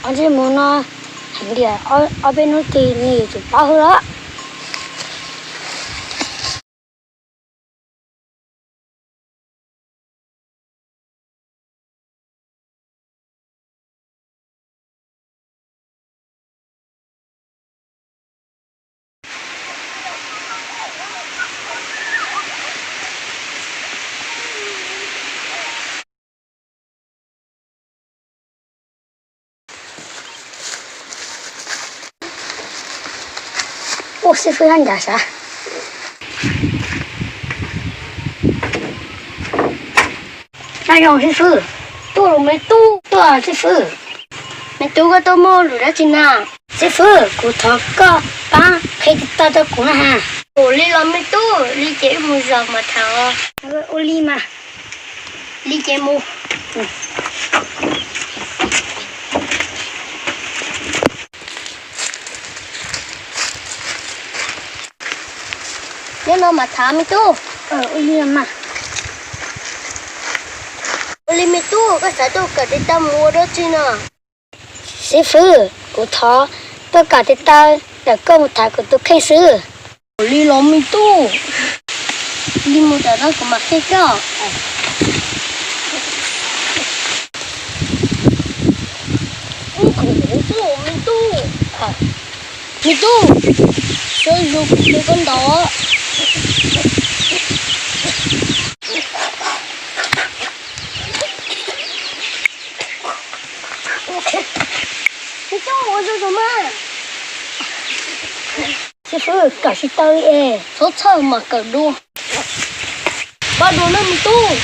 Ob ntsej muag no heev tiag, ob peb hnub tid nws yuav tsum paub hwj lawm. Ua xib fwb hab ncav sav. Nyob zoo xib fwb. Tuaj los me tub. Tuaj xib fwb. Me tub, koj tuaj muaj lus dab tsi na? Xib fwb, kuv thov koj pab qhia tes taw rau kuv na has. Ua li los me tub, li ces wb mus zaum mas tham. Ua li mas. Li ces mus. Nyob no mas tham me tub. Ua li mas. Ua li me tub, koj xav tuaj kawm tes taw mus ua dab tsi no? Xib fwb, kuv thov tuaj kawm tes taw ntawm koj mus tham kuv tus kheej xwb. Ua li los me tub, li mus tam no kuv mam qhia koj. Me tub, me tub, sawv zus kuv qhia koj ntaus. Me tub, ua zoo zoo mas. Xib fwb, kawm tsis tau li es. Txhob txhawj, mam kawm dua. Pab dua nawb me tub.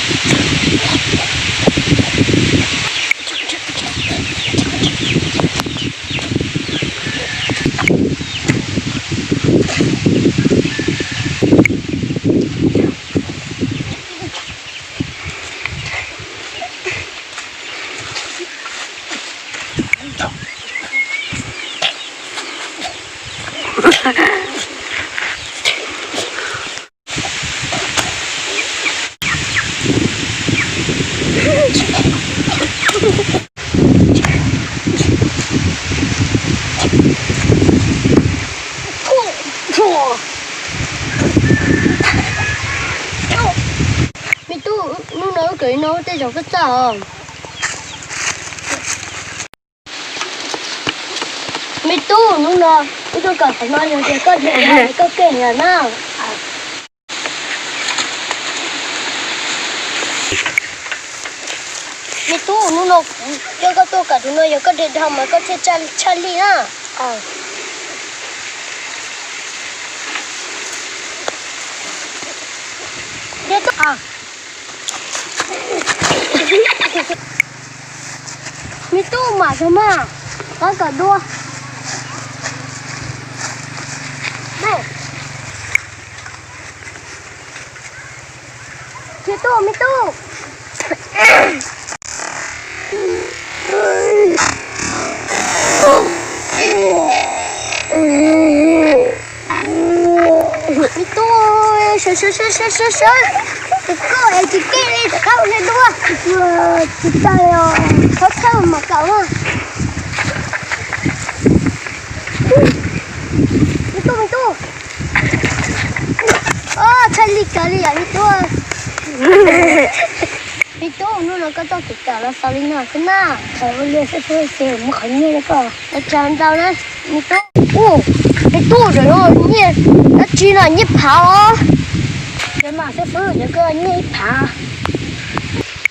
Me tub, hnub no wb kawm li no tej zaum koj txawj os. Me tub, hnub no wb tuaj kawm qhov no yog tias koj, koj keej lawm na. Me tub, hnub no kuv coj koj tuaj kawm tus no yog koj dag dhau mas koj thiaj tshaj lij na. Me tub, mam zog mas, koj kawm dua. Me tub, me tub. Me tub, sawv sawv sawv sawv sawv, tus koj es tsis keej li, rov qab ua dua. Tsis tau li os, txhob txhawj, mam kawm na. Me tub, me tub. Txhaj li kawg li yom me tub. Me tub, hnub no koj txoj kev kawm los xaus li no xwb na. Ua li xwb xwb ces muab qhov nyiaj rau koj. Ua tsaug ntau na me tub. Ua, me tub, zaum no nyiaj dab tsi no, nyiaj phav os. Yog mas xib fwb, yog koj nyiaj ib phav.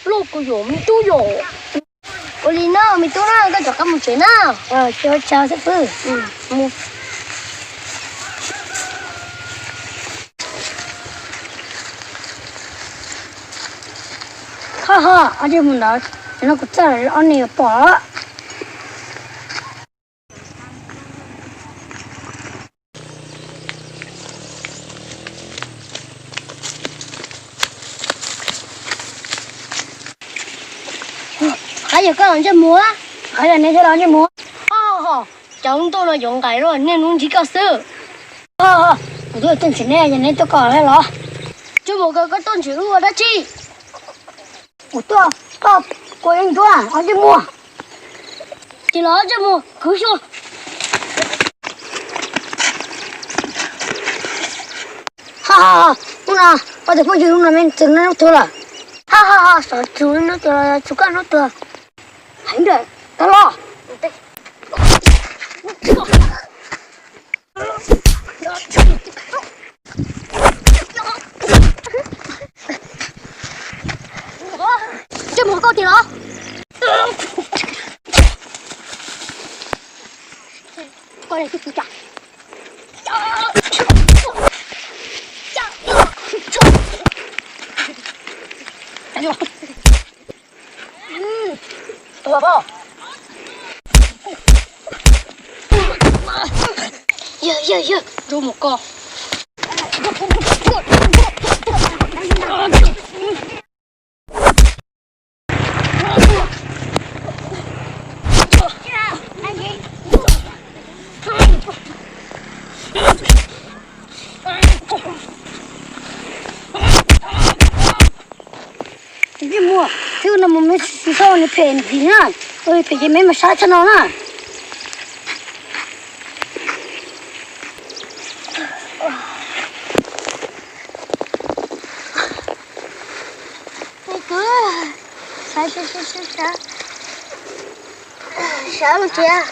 Loj kawg yom me tub yom. Ua li na me tub na, koj rov qab mus tsev na. Ua tsaug xib fwb. Ho ho, ob ntsej muag ntawd, no kuv txawj ob niag pom. Qhov yog koj los ntsej muag, qhov yog neb thiaj los ntsej muag. Ho ho, cov ntuj no yuav nqaim luaj, niaj hnub ntsib koj xwb. Ho ho, kuv tuaj tuaj ntsib neb, yog neb tuaj kawm thiab los? Ntsej muag, koj tuaj ntsib wb ua dab tsi? Kuv tuaj koj, kuv ib ncuab ob ntsej muag. Ces los ntsej muag kwv xyuas. Ha ha ha, hnub no pab tus phooj ywg hnub no me txwv noj nub tuag lawm. Ha ha ha, xyov txwv nub tuag los txwv kaj nub tuag. Heev nrawm, tau los. Ntsej muag koj tiag los? Koj li twb tsis cas. Tua pom. Yawg yawg yawg, nrog mus koj. Ntsej muag, txij no mus me tsis txhob ua nws phem ntxiv na, ua nws phem ces me mas sab tshaj no na. Kwv, sab sab sab sab, sab lawm thiab.